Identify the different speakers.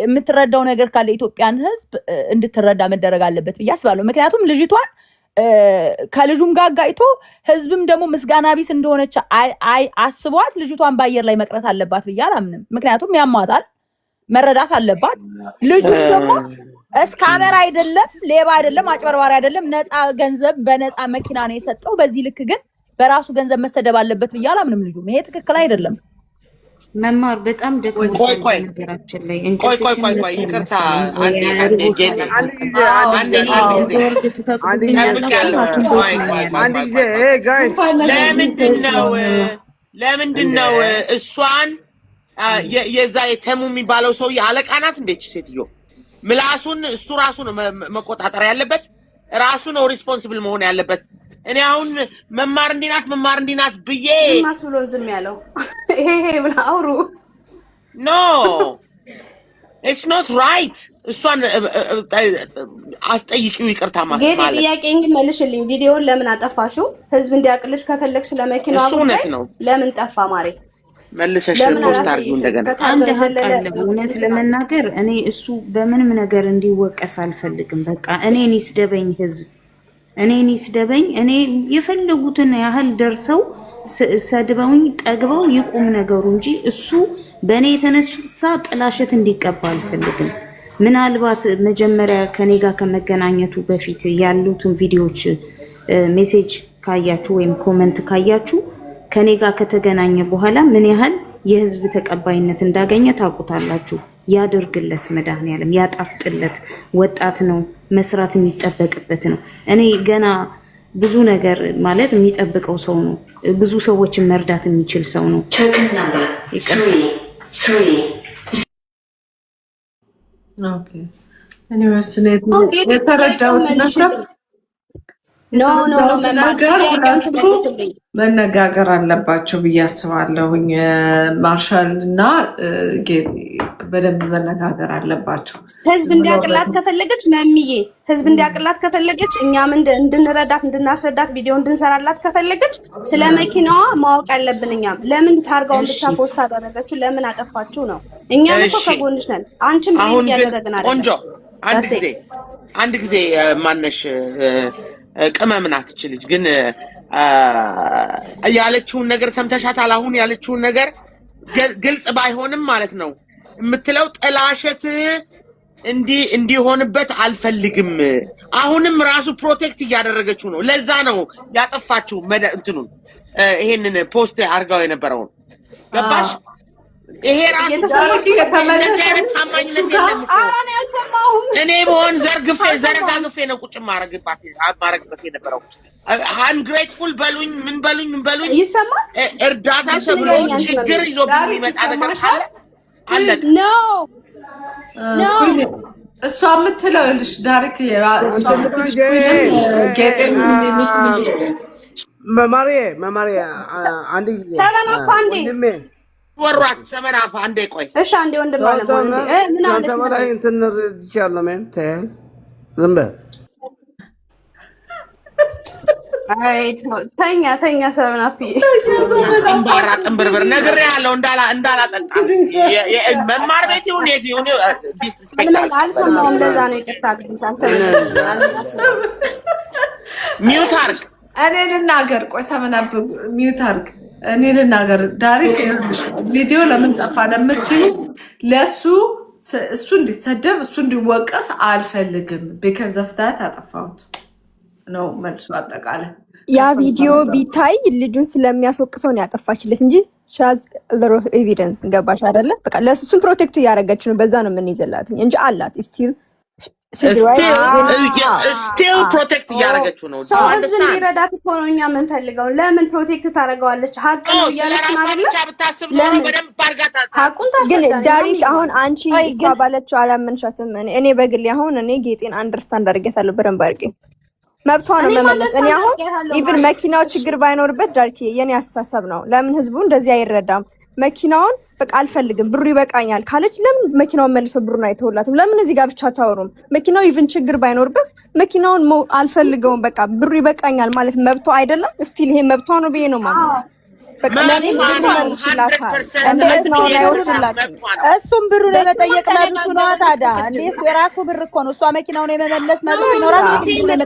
Speaker 1: የምትረዳው ነገር ካለ ኢትዮጵያን ሕዝብ እንድትረዳ መደረግ አለበት ብዬ አስባለሁ። ምክንያቱም ልጅቷን ከልጁም ጋር አጋጭቶ ህዝብም ደግሞ ምስጋና ቢስ እንደሆነች አይ አስቧት ልጅቷን በአየር ላይ መቅረት አለባት ብዬ አላምንም። ምክንያቱም ያሟታል፣ መረዳት አለባት። ልጁም ደግሞ scammer አይደለም፣ ሌባ አይደለም፣ አጭበርባሪ አይደለም። ነፃ ገንዘብ በነፃ መኪና ነው የሰጠው። በዚህ ልክ ግን በራሱ ገንዘብ መሰደብ አለበት ብዬ አላምንም። ልጁም ይሄ ትክክል አይደለም።
Speaker 2: መማር በጣም
Speaker 3: ቆይ
Speaker 2: ደክሞሻል።
Speaker 3: ቆይ
Speaker 2: በነገራችን ላይ
Speaker 3: ቆይ ቆይ
Speaker 2: እንቅልፍሽን
Speaker 3: ቆይ ቆይ
Speaker 2: መጥቷል
Speaker 3: ይቅርታ
Speaker 2: መሰለኝ። ወይ
Speaker 3: አንዴ አንዴ ጌጤ
Speaker 2: ርቦሻል።
Speaker 4: አንድ ጊዜ
Speaker 3: አንዴ
Speaker 4: አንድ ጊዜ
Speaker 3: አንድ ጊዜ
Speaker 2: ወርድ
Speaker 4: አንድ ጊዜ
Speaker 2: ትፈቅዱልኛላችሁ?
Speaker 3: ጠብቄያለሁ።
Speaker 2: ሐኪም ቤት
Speaker 3: ቆይ
Speaker 2: ነው
Speaker 3: ቆይ ቆይ
Speaker 2: ያለው።
Speaker 4: አንድ
Speaker 3: ቆይ
Speaker 4: ጊዜ
Speaker 3: ቆይ ቆይ
Speaker 4: Hey guys
Speaker 3: ለምንድን ነው ለምንድን
Speaker 4: እንዴ
Speaker 3: ነው እሷን የዛ የተሙ የሚባለው ሰውዬ አለቃ ናት እንዴች ሴትዮ? ምላሱን እሱ ራሱ ነው መቆጣጠር ያለበት፣ ራሱ ነው responsible መሆን ያለበት። እኔ አሁን መማር እንዲህ ናት መማር እንዲህ ናት ብዬ
Speaker 5: ዝም አስብሎን ዝም ያለው ይሄ ይሄ ብላ አውሩ።
Speaker 3: No, it's not right። እሷን አስጠይቂው ይቅርታ
Speaker 5: ጌጤ
Speaker 3: ማለት
Speaker 5: ጥያቄን ግን መልሽልኝ። ቪዲዮውን ለምን አጠፋሽው? ህዝብ እንዲያውቅልሽ ከፈለግሽ ለመኪናዋ
Speaker 3: እሱ
Speaker 5: ጉዳይ
Speaker 3: እውነት ነው።
Speaker 5: ለምን ጠፋ ማሬ?
Speaker 3: መልሰሽ
Speaker 5: ለምን
Speaker 3: post አድርጊው
Speaker 5: አላሳየሽም?
Speaker 3: እንደገና።
Speaker 5: ከታርጋው
Speaker 2: አንድ ሀቅ
Speaker 5: የዘለለ
Speaker 2: አለ። እውነት
Speaker 5: እንትን አለ።
Speaker 2: ለመናገር እኔ እሱ በምንም ነገር እንዲወቀስ አልፈልግም። በቃ እኔን ይስደበኝ ህዝብ፣ እኔን ይስደበኝ። እኔ የፈለጉትን ያህል ደርሰው ሰድበውኝ ጠግበው ይቁም ነገሩ እንጂ እሱ በእኔ የተነሳ ጥላሸት እንዲቀባ አልፈልግም። ምናልባት መጀመሪያ ከኔ ጋር ከመገናኘቱ በፊት ያሉትን ቪዲዮዎች message ካያችሁ ወይም comment ካያችሁ ከኔ ጋር ከተገናኘ በኋላ ምን ያህል የህዝብ ተቀባይነት እንዳገኘ ታውቁታላችሁ። ያድርግለት፣ መድኃኒዓለም ያጣፍጥለት። ወጣት ነው፣ መስራት የሚጠበቅበት ነው። እኔ ገና ብዙ ነገር ማለት የሚጠብቀው ሰው ነው። ብዙ ሰዎችን መርዳት የሚችል ሰው ነው። ይቅርታ።
Speaker 6: Okay። Anyways እኔ
Speaker 5: አሁን ጌጤ ጥያቄውን
Speaker 6: የተረዳሁት ነገር
Speaker 5: መልሽልኝ። No, no, no
Speaker 6: የተረዳሁት
Speaker 5: መማር
Speaker 6: ነገር
Speaker 5: ጥያቄውን
Speaker 6: ሁለቱ
Speaker 5: መልሽልኝ።
Speaker 6: መነጋገር አለባቸው ብዬ አስባለሁኝ። ማርሻል እና ጌጤ በደንብ መነጋገር አለባቸው።
Speaker 5: ህዝብ
Speaker 6: ብለው
Speaker 5: እንዲያቅላት ከፈለገች መሚዬ፣ ህዝብ እንዲያቅላት ከፈለገች፣ እኛም እንድንረዳት እንድናስረዳት ቪዲዮ እንድንሰራላት ከፈለገች ስለ መኪናዋ ማወቅ ያለብን እኛም ለምን ታርጋውን ብቻ post አደረገችው፣ ለምን አጠፋችው ነው። እኛም እኮ
Speaker 3: እሺ
Speaker 5: ከጎንሽ ነን። አንቺም blame
Speaker 3: አሁን ግን
Speaker 5: እያደረግን አይደለም።
Speaker 3: ቆንጆ አንድ
Speaker 5: ዳሴ
Speaker 3: ጊዜ አንድ ጊዜ ማነሽ ቅመም ናት እች ልጅ ግን ያለችውን ነገር ሰምተሻታል? አሁን ያለችውን ነገር ግልጽ ባይሆንም ማለት ነው የምትለው ጥላሸት እንዲሆንበት አልፈልግም። አሁንም ራሱ protect እያደረገችው ነው። ለዛ ነው ያጠፋችው እንትኑን ይሄንን post አድርጋው የነበረውን ገባሽ? ይሄ ራሱ
Speaker 5: እየተሰማች
Speaker 6: የተመለሰ
Speaker 3: እንደዚህ አይነት
Speaker 6: እሱ
Speaker 3: ታማኝነት
Speaker 6: ጋር
Speaker 3: የለም እኮ።
Speaker 5: ኧረ እኔ አልሰማሁም።
Speaker 3: እኔ በሆን ዘርግፌ
Speaker 5: አልሰማሁም።
Speaker 3: ዘረጋግፌ ነው ቁጭ ማረግበት የነበረው። Ungrateful በሉኝ ምን በሉኝ ምን በሉኝ
Speaker 5: ይሰማል?
Speaker 3: እርዳታ
Speaker 5: እሺ
Speaker 3: ተብሎ
Speaker 5: ንገሪኝ አንቺ
Speaker 3: ችግር
Speaker 5: መሚ።
Speaker 3: ይዞብኝ
Speaker 6: ዳሪ
Speaker 3: የሚመጣ ነገር
Speaker 6: ይሰማሻል?
Speaker 3: ካለ አለቀ።
Speaker 5: No, no.
Speaker 6: እሷ የምትለው ይኸውልሽ ዳሪክ እሷ የምትልሽ ወይንም ጌጤ
Speaker 4: መማሪ መማሪ አንድ ጊዜ
Speaker 5: ሰበን እኮ አንዴ
Speaker 4: ወንድሜ
Speaker 3: ወሯት ሰመና አንዴ ቆይ።
Speaker 5: እሺ አንዴ ወንድም አለ አንዴ ምን
Speaker 4: ከአንተ
Speaker 5: አለች?
Speaker 4: በላይ እንትን ረድቻለሁ። Man ተል ዝም በል።
Speaker 5: አይ ተኛ ተኛ ሰበን አፕ።
Speaker 3: ጥንባራ ጥንብርብር ነግሬሃለሁ፣ እንዳላጠጣ መማር ቤት ይሁን የት ይሁን disrespect
Speaker 5: አልሰማሁም። ለዛ ነው ይቅርታ። ግን
Speaker 3: Mute አድርግ።
Speaker 6: እኔ ልናገር። ቆይ ሰመና mute አድርግ። እኔ ልናገር። ዳሪክ ቪዲዮ ለምን ጠፋ ለምትዩ ለእሱ እሱ እንዲሰደብ እሱ እንዲወቀስ አልፈልግም። Because of that አጠፋሁት ነው መልሱ አጠቃላይ።
Speaker 7: ያ ቪዲዮ ቢታይ ልጁን ስለሚያስወቅሰው ነው ያጠፋችለት እንጂ she has evidence ገባሽ አይደለ? በቃ ለእሱ እሱን protect እያደረገች ነው። በዛ ነው የምንይዘላት እንጂ አላት still
Speaker 3: Still protect እያደረገችው ነው።
Speaker 5: ሰው ህዝብ እንዲረዳት እኮ ነው እኛ የምንፈልገው። ለምን protect ታደርገዋለች? ሀቅ ነው እያለች
Speaker 3: ስለራሷ
Speaker 5: አይደለ?
Speaker 3: ብቻ ብታስብ ኖሮ
Speaker 5: ለምን
Speaker 3: በደንብ አድርጋ
Speaker 5: ሀቁን
Speaker 7: ግን
Speaker 5: ታስረዳን።
Speaker 7: ዳሪክ አሁን አንቺ
Speaker 1: አይ
Speaker 7: እሷ
Speaker 1: ግን
Speaker 7: ባለችው አላመንሻትም። እኔ በግሌ አሁን እኔ ጌጤን understand አድርጌታለሁ በደንብ አድርጌ። መብቷ ነው
Speaker 5: እኔም
Speaker 7: መመለስ። እኔ
Speaker 5: understand
Speaker 7: አሁን
Speaker 5: አድርጌያታለሁ
Speaker 7: even
Speaker 5: ማለት
Speaker 7: መኪናው ችግር ባይኖርበት ዳርኬ የኔ አስተሳሰብ ነው። ለምን ህዝቡ እንደዚህ አይረዳም? መኪናውን በቃ አልፈልግም ብሩ ይበቃኛል ካለች ለምን መኪናውን መልሶ ብሩን አይተውላትም? ለምን እዚህ ጋር ብቻ አታወሩም? መኪናው even ችግር ባይኖርበት መኪናውን አልፈልገውም በቃ ብሩ ይበቃኛል ማለት መብቷ አይደለም? Still ይሄ መብቷ ነው ብዬ ነው የማምነው። በቃ ለምን
Speaker 3: መብቷ
Speaker 7: ብሩ
Speaker 3: ነው።
Speaker 7: መልሽላታል?
Speaker 3: 100%
Speaker 7: ለምን መኪናውን አይወስድላትም?
Speaker 3: መብቷ ነው።
Speaker 1: እሱም ብሩን የመጠየቅ መብቱ ነዋ።
Speaker 5: ተነጋገርን
Speaker 1: ታዲያ
Speaker 5: ቅድም።
Speaker 1: እንዴ፣ የራሱ ብር እኮ ነው። እሷ መኪናውን የመመለስ መብት ይኖራል።
Speaker 7: አዎ።
Speaker 1: ብሩን።